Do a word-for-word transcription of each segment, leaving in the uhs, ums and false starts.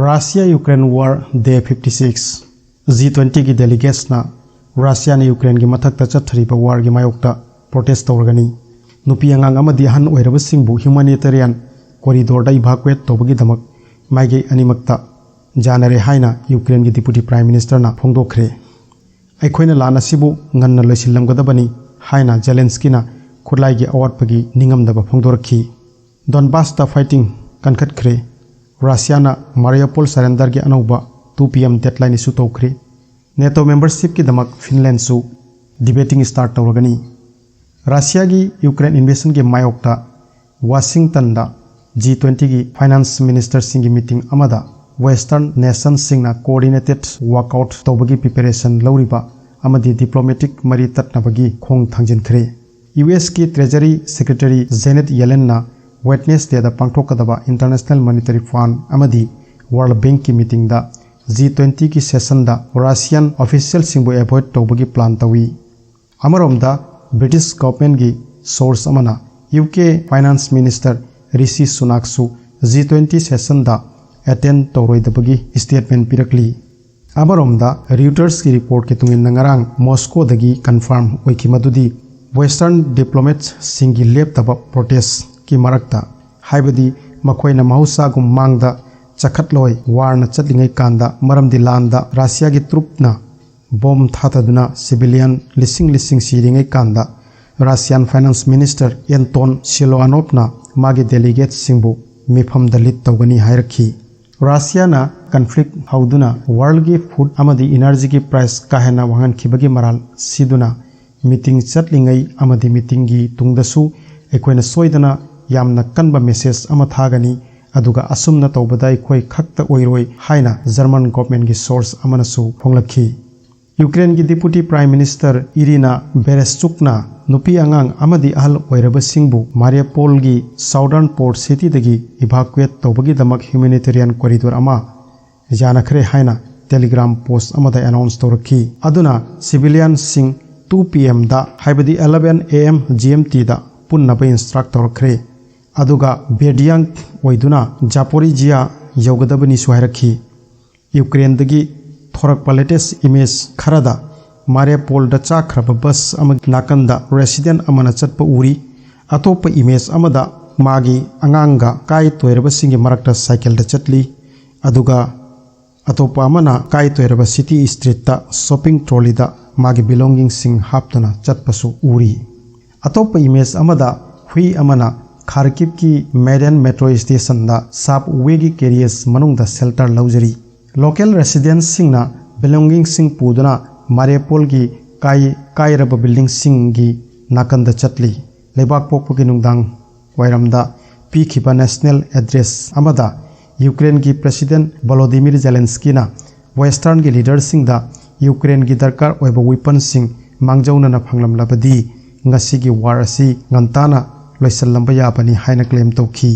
Russia Ukraine War Day fifty six. G twenty ꯒꯤ delegatesꯅ ꯔꯁꯤꯌꯥꯅ ꯌꯨꯀ꯭ꯔꯦꯟꯒꯤ ꯃꯊꯛꯇ ꯆꯠꯊꯔꯤꯕ warꯒꯤ ꯃꯥꯌꯣꯛꯇ protest ꯇꯧꯔꯒꯅꯤ꯫ ꯅꯨꯄꯤ ꯑꯉꯥꯡ ꯑꯃꯗꯤ ꯑꯍꯟ ꯑꯣꯏꯔꯕꯁꯤꯡꯕꯨ humanitarian corridorꯗ evacuate ꯇꯧꯕꯒꯤꯗꯃꯛ ꯃꯥꯏꯀꯩ ꯑꯅꯤꯃꯛꯇ ꯌꯥꯅꯔꯦ ꯍꯥꯏꯅ ꯌꯨꯀ꯭ꯔꯦꯟꯒꯤ Deputy Prime Ministerꯅ ꯐꯣꯡꯗꯣꯛꯈ꯭ꯔꯦ꯫ "ꯑꯩꯈꯣꯏꯅ ꯂꯥꯟ ꯑꯁꯤꯕꯨ ꯉꯟꯅ ꯂꯣꯏꯁꯤꯜꯂꯝꯒꯗꯕꯅꯤ" ꯍꯥꯏꯅ ꯖꯦꯂꯦꯟꯁꯀꯤꯅ ꯈꯨꯠꯂꯥꯏꯒꯤ ꯑꯋꯥꯠꯄꯒꯤ ꯅꯤꯡꯉꯝꯗꯕ ꯐꯣꯡꯗꯣꯔꯛꯈꯤ꯫ ꯗꯣꯟꯕꯥꯁꯇ fighting ꯀꯟꯈꯠꯈ꯭ꯔꯦ꯫ ꯔꯁꯤꯌꯥꯅ Mariupol surrenderꯒꯤ ꯑꯅꯧꯕ two P M deadline issue ꯇꯧꯈ꯭ꯔꯦ꯫ NATO membershipꯀꯤꯗꯃꯛ ꯐꯤꯟꯂꯦꯟꯁꯨ debating start ꯇꯧꯔꯒꯅꯤ꯫ ꯔꯁꯤꯌꯥꯒꯤ ꯌꯨꯀ꯭ꯔꯦꯟ invasionꯒꯤ ꯃꯥꯌꯣꯛꯇ ꯋꯥꯁꯤꯡꯇꯟꯗ G twentyꯒꯤ finance ministerꯁꯤꯡꯒꯤ meeting ꯑꯃꯗ Western nationꯁꯤꯡꯅ coordinated walkout ꯇꯧꯕꯒꯤ preparation ꯂꯧꯔꯤꯕ ꯑꯃꯗꯤ diplomatic ꯃꯔꯤ ꯇꯠꯅꯕꯒꯤ ꯈꯣꯡ ꯊꯥꯡꯖꯤꯟꯈ꯭ꯔꯦ꯫ USꯀꯤ Treasury Secretary Janet Yellenꯅ Wednesdayꯗ ꯄꯥꯡꯊꯣꯛꯀꯗꯕ International Monetary Fund ꯑꯃꯗꯤ World Bankꯀꯤ meetingꯗ G twentyꯒꯤ sessionꯗ Russian officialꯁꯤꯡꯕꯨ avoid ꯇꯧꯕꯒꯤ plan ꯇꯧꯏ꯫ ꯑꯃꯔꯣꯝꯗ, British governmentꯀꯤ source ꯑꯃꯅ UK finance minister ꯔꯤꯁꯤ ꯁꯨꯅꯥꯛꯁꯨ G twenty sessionꯗ attend ꯇꯧꯔꯣꯏꯗꯕꯒꯤ statement ꯄꯤꯔꯛꯂꯤ꯫ ꯑꯃꯔꯣꯝꯗ, Reutersꯀꯤ reportꯀꯤ ꯃꯇꯨꯡ ꯏꯟꯅ ꯉꯔꯥꯡ Moscowꯗꯒꯤ confirm ꯑꯣꯏꯈꯤ ꯃꯗꯨꯗꯤ Western diplomatꯁꯤꯡꯒꯤ ꯂꯦꯞꯇꯕ protestꯀꯤ ꯃꯔꯛꯇ, ꯍꯥꯏꯕꯗꯤ ꯃꯈꯣꯏꯅ ꯃꯍꯧꯁꯥꯒꯨꯝ ꯃꯥꯡꯗ ꯆꯈꯠꯂꯣꯏ, warꯅ ꯆꯠꯂꯤꯉꯩ ꯀꯥꯟꯗ, ꯃꯔꯝꯗꯤ ꯂꯥꯟꯗ ꯔꯁꯤꯌꯥꯒꯤ troopꯅ bomb ꯊꯥꯊꯗꯨꯅ civilian ꯂꯤꯁꯤꯡ ꯂꯤꯁꯤꯡ ꯁꯤꯔꯤꯉꯩ ꯀꯥꯟꯗ Russian finance minister Anton Siluanovꯅ ꯃꯥꯒꯤ delegatesꯁꯤꯡꯕꯨ ꯃꯤꯐꯝꯗ lead ꯇꯧꯒꯅꯤ ꯍꯥꯏꯔꯛꯈꯤ꯫ ꯔꯁꯤꯌꯥꯅ conflict ꯍꯧꯗꯨꯅ worldꯒꯤ food ꯑꯃꯗꯤ energyꯒꯤ price ꯀꯥ ꯍꯦꯟꯅ ꯋꯥꯡꯍꯟꯈꯤꯕꯒꯤ ꯃꯔꯥꯜ ꯁꯤꯗꯨꯅ meeting ꯆꯠꯂꯤꯉꯩ ꯑꯃꯗꯤ meetingꯒꯤ ꯇꯨꯡꯗꯁꯨ ꯑꯩꯈꯣꯏꯅ ꯁꯣꯏꯗꯅ ꯌꯥꯝꯅ ꯀꯟꯕ message ꯑꯃ ꯊꯥꯒꯅꯤ, ꯑꯗꯨꯒ ꯑꯁꯨꯝꯅ ꯇꯧꯕꯗ ꯑꯩꯈꯣꯏ ꯈꯛꯇ ꯑꯣꯏꯔꯣꯏ ꯍꯥꯏꯅ German governmentꯀꯤ source ꯑꯃꯅꯁꯨ ꯐꯣꯡꯂꯛꯈꯤ꯫ ꯌꯨꯀ꯭ꯔꯦꯟꯒꯤ Deputy Prime Minister Iryna Vereshchukꯅ ꯅꯨꯄꯤ ꯑꯉꯥꯡ ꯑꯃꯗꯤ ꯑꯍꯜ ꯑꯣꯏꯔꯕꯁꯤꯡꯕꯨ Mariupolꯒꯤ southern port cityꯗꯒꯤ evacuate ꯇꯧꯕꯒꯤꯗꯃꯛ humanitarian corridor ꯑꯃ ꯌꯥꯅꯈ꯭ꯔꯦ ꯍꯥꯏꯅ Telegram post ꯑꯃꯗ announce ꯇꯧꯔꯛꯈꯤ꯫ ꯑꯗꯨꯅ civilianꯁꯤꯡ two P Mꯗ, ꯍꯥꯏꯕꯗꯤ eleven A M G M Tꯗ ꯄꯨꯟꯅꯕ instruct ꯇꯧꯔꯛꯈ꯭ꯔꯦ꯫ ꯑꯗꯨꯒ Berdyansk ꯑꯣꯏꯗꯨꯅ Zaporizhia ꯌꯧꯒꯗꯕꯅꯤꯁꯨ ꯍꯥꯏꯔꯛꯈꯤ꯫ ꯌꯨꯀ꯭ꯔꯦꯟꯗꯒꯤ ꯊꯣꯔꯛꯄ latest image ꯈꯔꯗ ꯃꯥꯔꯤꯌꯥꯄꯣꯜꯗ ꯆꯥꯛꯈ꯭ꯔꯕ ꯕꯁ ꯑꯃꯒꯤ ꯅꯥꯀꯟꯗ resident ꯑꯃꯅ ꯆꯠꯄ ꯎꯔꯤ꯫ ꯑꯇꯣꯞꯄ image ꯑꯃꯗ ꯃꯥꯒꯤ ꯑꯉꯥꯡꯒ ꯀꯥꯏ ꯇꯣꯏꯔꯕꯁꯤꯡꯒꯤ ꯃꯔꯛꯇ ꯁꯥꯏꯀꯜꯗ ꯆꯠꯂꯤ꯫ ꯑꯗꯨꯒ ꯑꯇꯣꯞꯄ ꯑꯃꯅ ꯀꯥꯏ ꯇꯣꯏꯔꯕ city streetꯇ shopping trolleyꯗ ꯃꯥꯒꯤ belongingꯁꯤꯡ ꯍꯥꯞꯇꯨꯅ ꯆꯠꯄꯁꯨ ꯎꯔꯤ꯫ ꯑꯇꯣꯞꯄ image ꯑꯃꯗ ꯍꯨꯏ ꯑꯃꯅ ꯈꯥꯔꯀꯤꯚꯀꯤ Maidan metro stationꯗ subwayꯒꯤ carriage ꯃꯅꯨꯡꯗ shelter ꯂꯧꯖꯔꯤ꯫ Local residentꯁꯤꯡꯅ belongingꯁꯤꯡ ꯄꯨꯗꯨꯅ ꯃꯥꯔꯤꯌꯥꯄꯣꯜꯒꯤ ꯀꯥꯏ ꯀꯥꯏꯔꯕ buildingꯁꯤꯡꯒꯤ ꯅꯥꯀꯟꯗ ꯆꯠꯂꯤ꯫ ꯂꯩꯕꯥꯛ ꯄꯣꯛꯄꯒꯤ ꯅꯨꯡꯗꯥꯡ ꯋꯥꯏꯔꯝꯗ ꯄꯤꯈꯤꯕ national address ꯑꯃꯗ ꯌꯨꯀ꯭ꯔꯦꯟꯒꯤ President Volodymyr Zelenskyꯅ Westernꯒꯤ leaderꯁꯤꯡꯗ ꯌꯨꯀ꯭ꯔꯦꯟꯒꯤ ꯗꯔꯀꯥꯔ ꯑꯣꯏꯕ weaponꯁꯤꯡ ꯃꯥꯡꯖꯧꯅꯅ ꯐꯪꯂꯝꯂꯕꯗꯤ ꯉꯁꯤꯒꯤ war ꯑꯁꯤ ꯉꯟꯇꯥꯅ ꯂꯣꯏꯁꯤꯜꯂꯝꯕ ꯌꯥꯕꯅꯤ ꯍꯥꯏꯅ claim ꯇꯧꯈꯤ꯫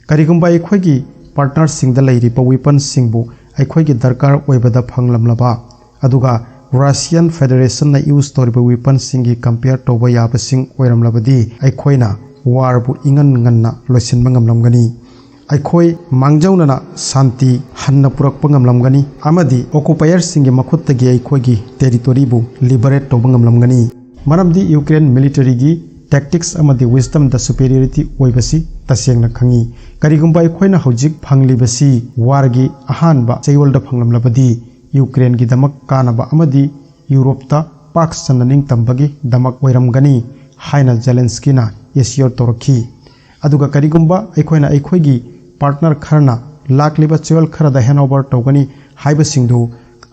ꯀꯔꯤꯒꯨꯝꯕ ꯑꯩꯈꯣꯏꯒꯤ partnerꯁꯤꯡꯗ ꯂꯩꯔꯤꯕ weaponꯁꯤꯡꯕꯨ ꯑꯩꯈꯣꯏꯒꯤ ꯗꯔꯀꯥꯔ ꯑꯣꯏꯕꯗ ꯐꯪꯂꯝꯂꯕ, ꯑꯗꯨꯒ Russian Federationꯅ use ꯇꯧꯔꯤꯕ weaponꯁꯤꯡꯒꯤ compare ꯇꯧꯕ ꯌꯥꯕꯁꯤꯡ ꯑꯣꯏꯔꯝꯂꯕꯗꯤ ꯑꯩꯈꯣꯏꯅ warꯕꯨ ꯏꯉꯟ ꯉꯟꯅ ꯂꯣꯏꯁꯤꯟꯕ ꯉꯝꯂꯝꯒꯅꯤ꯫ ꯑꯩꯈꯣꯏ ꯃꯥꯡꯖꯧꯅꯅ ꯁꯥꯟꯇꯤ ꯍꯟꯅ ꯄꯨꯔꯛꯄ ꯉꯝꯂꯝꯒꯅꯤ ꯑꯃꯗꯤ occupierꯁꯤꯡꯒꯤ ꯃꯈꯨꯠꯇꯒꯤ ꯑꯩꯈꯣꯏꯒꯤ territoryꯕꯨ liberate ꯇꯧꯕ ꯉꯝꯂꯝꯒꯅꯤ꯫ ꯃꯔꯝꯗꯤ Ukraine militaryꯒꯤ tactics ꯑꯃꯗꯤ wisdomꯗ superiority ꯑꯣꯏꯕꯁꯤ ꯇꯁꯦꯡꯅ ꯈꯪꯏ꯫ ꯀꯔꯤꯒꯨꯝꯕ ꯑꯩꯈꯣꯏꯅ ꯍꯧꯖꯤꯛ ꯐꯪꯂꯤꯕꯁꯤ warꯒꯤ ꯑꯍꯥꯟꯕ ꯆꯌꯣꯜꯗ ꯐꯪꯂꯝꯂꯕꯗꯤ ꯌꯨꯀ꯭ꯔꯦꯟꯒꯤꯗꯃꯛ ꯀꯥꯟꯅꯕ ꯑꯃꯗꯤ ꯌꯨꯔꯣꯞꯇ ꯄꯥꯛ ꯁꯟꯅ ꯅꯤꯡꯇꯝꯕꯒꯤꯗꯃꯛ ꯑꯣꯏꯔꯝꯒꯅꯤ ꯍꯥꯏꯅ ꯖꯦꯂꯦꯟꯁꯀꯤꯅ assure ꯇꯧꯔꯛꯈꯤ꯫ ꯑꯗꯨꯒ ꯀꯔꯤꯒꯨꯝꯕ ꯑꯩꯈꯣꯏꯅ ꯑꯩꯈꯣꯏꯒꯤ partner ꯈꯔꯅ ꯂꯥꯛꯂꯤꯕ ꯆꯌꯣꯜ ꯈꯔꯗ hand over ꯇꯧꯒꯅꯤ ꯍꯥꯏꯕꯁꯤꯡꯗꯨ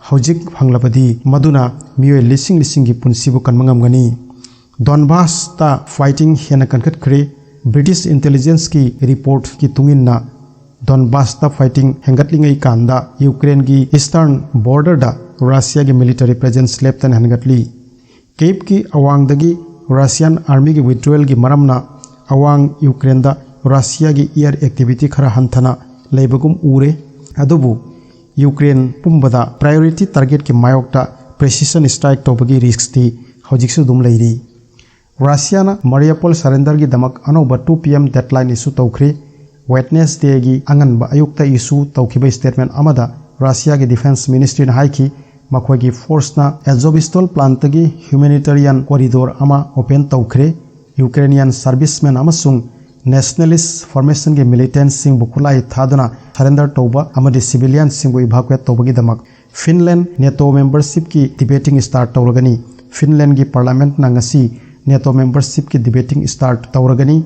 ꯍꯧꯖꯤꯛ ꯐꯪꯂꯕꯗꯤ ꯃꯗꯨꯅ ꯃꯤꯑꯣꯏ ꯂꯤꯁꯤꯡ ꯂꯤꯁꯤꯡꯒꯤ ꯄꯨꯟꯁꯤꯕꯨ ꯀꯟꯕ ꯉꯝꯒꯅꯤ꯫ ꯗꯣꯟꯕꯥꯁꯇ fighting ꯍꯦꯟꯅ ꯀꯟꯈꯠꯈ꯭ꯔꯦ꯫ British intelligenceꯀꯤ reportꯀꯤ ꯇꯨꯡꯏꯟꯅ ꯗꯣꯟꯕꯥꯁꯇ fighting ꯍꯦꯟꯒꯠꯂꯤꯉꯩ ꯀꯥꯟꯗ ꯌꯨꯀ꯭ꯔꯦꯟꯒꯤ eastern borderꯗ ꯔꯁꯤꯌꯥꯒꯤ military presence ꯂꯦꯞꯇꯅ ꯍꯦꯟꯒꯠꯂꯤ꯫ ꯀꯤꯚꯀꯤ ꯑꯋꯥꯡꯗꯒꯤ Russian armyꯒꯤ withdrawalꯒꯤ ꯃꯔꯝꯅ ꯑꯋꯥꯡ ꯌꯨꯀ꯭ꯔꯦꯟꯗ ꯔꯁꯤꯌꯥꯒꯤ air activity ꯈꯔ ꯍꯟꯊꯅ ꯂꯩꯕꯒꯨꯝ ꯎꯔꯦ꯫ ꯑꯗꯨꯕꯨ ꯌꯨꯀ꯭ꯔꯦꯟ ꯄꯨꯝꯕꯗ priority targetꯀꯤ ꯃꯥꯌꯣꯛꯇ precision strike ꯇꯧꯕꯒꯤ riskꯇꯤ ꯍꯧꯖꯤꯛꯁꯨ ꯑꯗꯨꯝ ꯂꯩꯔꯤ꯫ ꯔꯁꯤꯌꯥꯅ ꯃꯥꯔꯤꯌꯥꯄꯣꯜ surrenderꯒꯤꯗꯃꯛ ꯑꯅꯧꯕ two PM deadline issue ꯇꯧꯈ꯭ꯔꯦ꯫ ꯋꯦꯠꯅꯦꯁꯗꯦꯒꯤ ꯑꯉꯟꯕ ꯑꯌꯨꯛꯇ ꯏꯁꯨ ꯇꯧꯈꯤꯕ ꯁ꯭ꯇꯦꯠꯃꯦꯟ ꯑꯃꯗ ꯔꯁꯤꯌꯥꯒꯤ ꯗꯤꯐꯦꯟꯁ ꯃꯤꯅꯤꯁꯇ꯭ꯔꯤꯅ ꯍꯥꯏꯈꯤ, ꯃꯈꯣꯏꯒꯤ ꯐꯣꯔꯁꯅ ꯑꯦꯖꯣꯕꯤꯁꯇꯣꯜ ꯄ꯭ꯂꯥꯟꯠꯇꯒꯤ ꯍ꯭ꯌꯨꯃꯦꯅꯤꯇꯦꯔꯤꯌꯟ ꯀꯣꯔꯤꯗꯣꯔ ꯑꯃ ꯑꯣꯄꯦꯟ ꯇꯧꯈ꯭ꯔꯦ꯫ ꯌꯨꯀ꯭ꯔꯦꯅꯤꯌꯟ ꯁꯥꯔꯚꯤꯁꯃꯦꯟ ꯑꯃꯁꯨꯡ ꯅꯦꯁꯅꯦꯂꯤꯁ ꯐꯣꯔꯃꯦꯁꯟꯒꯤ ꯃꯤꯂꯤꯇꯦꯟꯠꯁꯤꯡꯕꯨ ꯈꯨꯠꯂꯥꯏ ꯊꯥꯗꯨꯅ ꯁꯔꯦꯟꯗꯔ ꯇꯧꯕ ꯑꯃꯗꯤ ꯁꯤꯚꯤꯂꯤꯌꯟꯁꯤꯡꯕꯨ ꯏꯚꯥꯀꯨꯋꯦꯠ ꯇꯧꯕꯒꯤꯗꯃꯛ ꯐꯤꯟꯂꯦꯟ ꯅꯦꯇꯣ ꯃꯦꯝꯕꯔꯁꯤꯞꯀꯤ ꯗꯤꯕꯦꯇꯤꯡ ꯁ꯭ꯇꯥꯔꯠ ꯇꯧꯔꯒꯅꯤ꯫ ꯐꯤꯟꯂꯦꯟꯒꯤ ꯄꯥꯔꯂꯥꯃꯦꯟꯠꯅ ꯉꯁꯤ ꯅꯦꯇꯣ ꯃꯦꯝꯕꯔꯁꯤꯞꯀꯤ ꯗꯤꯕꯦꯇꯤꯡ ꯁ꯭ꯇꯥꯔꯠ ꯇꯧꯔꯒꯅꯤ꯫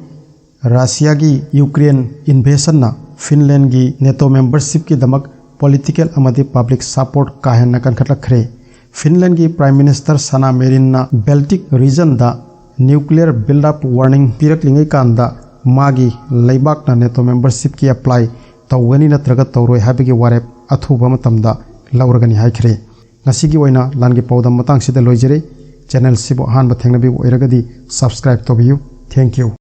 ꯔꯁꯤꯌꯥꯒꯤ ꯌꯨꯀ꯭ꯔꯦꯟ ꯏꯟꯚꯦꯁꯟꯅ ꯐꯤꯟꯂꯦꯟꯒꯤ ꯅꯦꯇꯣ ꯃꯦꯝꯕꯔꯁꯤꯞꯀꯤꯗꯃꯛ ꯄꯣꯂꯤꯇꯤꯀꯦꯜ ꯑꯃꯗꯤ ꯄꯕ꯭ꯂꯤꯛ ꯁꯄꯣꯔꯠ ꯀꯥ ꯍꯦꯟꯅ ꯀꯟꯈꯠꯂꯛꯈ꯭ꯔꯦ꯫ ꯐꯤꯟꯂꯦꯟꯒꯤ ꯄ꯭ꯔꯥꯏꯝ ꯃꯤꯅꯤꯁꯇꯔ ꯁꯅꯥ ꯃꯦꯔꯤꯟꯅ ꯕꯦꯜꯇꯤꯛ ꯔꯤꯖꯟꯗ ꯅ꯭ꯌꯨꯀ꯭ꯂꯤꯌꯔ ꯕꯤꯜꯗ ꯑꯞ ꯋꯥꯔꯅꯤꯡ ꯄꯤꯔꯛꯂꯤꯉꯩ ꯀꯥꯟꯗ ꯃꯥꯒꯤ ꯂꯩꯕꯥꯛꯅ ꯅꯦꯇꯣ ꯃꯦꯝꯕꯔꯁꯤꯞꯀꯤ ꯑꯦꯄ꯭ꯂꯥꯏ ꯇꯧꯒꯅꯤ ꯅꯠꯇ꯭ꯔꯒ ꯇꯧꯔꯣꯏ ꯍꯥꯏꯕꯒꯤ ꯋꯥꯔꯦꯞ ꯑꯊꯨꯕ ꯃꯇꯝꯗ ꯂꯧꯔꯒꯅꯤ ꯍꯥꯏꯈ꯭ꯔꯦ꯫ ꯉꯁꯤꯒꯤ ꯑꯣꯏꯅ ꯂꯥꯟꯒꯤ ꯄꯥꯎꯗꯝ ꯃꯇꯥꯡꯁꯤꯗ ꯂꯣꯏꯖꯔꯦ꯫ ꯆꯦꯅꯦꯜꯁꯤꯕꯨ ꯑꯍꯥꯟꯕ ꯊꯦꯡꯅꯕꯤꯕ ꯑꯣꯏꯔꯒꯗꯤ ꯁꯕꯁꯀ꯭ꯔꯥꯏꯕ ꯇꯧꯕꯤꯌꯨ꯫ Thank you꯫